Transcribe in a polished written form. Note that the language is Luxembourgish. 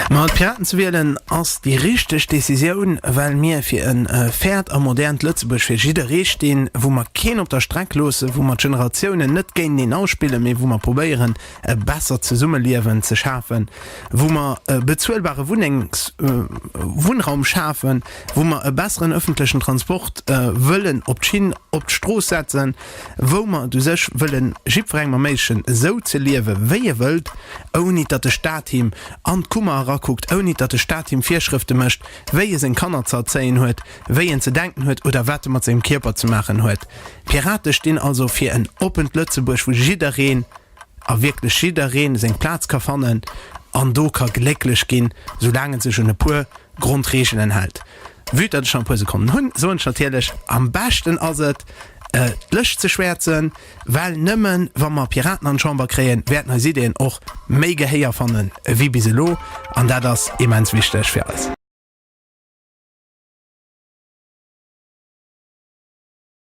Ma d'Piraten ze wielen ass déi richteg Decisioun, well mir fir e fairt a modernt Lëtzebuerg fir jidderee stinn, wou mer keen op der Streck loossen, wou mer d'Generatiounen net géinteneen ausspillen, mee wou mer probéieren e bessert Zesummeliewen ze schafen, wou mer e bezuelbare Wunnengs Wunnraum schafen, wou mer e besseren ëffentlechen Transport wëllen op d'Schinn, op d'Strooss setzen, wou mer et u sech wëllen jiddwerengem erméiglechen, esou ze liewe wéi e wëllt, ouni datt de Staat him an d'Kummer erakuckt, ouni datt de Staat him Virschrëfte mécht, wéi e seng Kanner ze erzéien huet, wéi en ze denken huet oder wat e mat sengem Kierper ze maachen huet. D'Pirate stinn also fir en oppent Lëtzebuerg, wou jiddereen, a wierklech jiddereen, seng Plaz ka fannen an do ka glécklech ginn, soulaang en sech un e puer Grondreegelen hält. Vue datt ech nach e puer Sekonnen hunn, soen ech natierlech, am beschten ass et, d'Lëscht ze schwäerzen, well nëmmen wa mer Piraten an d'Chamber kréien, wäerten eis Ideeën och méi Gehéier fannen ewéi bis elo, an dat ass immens wichteg fir eis.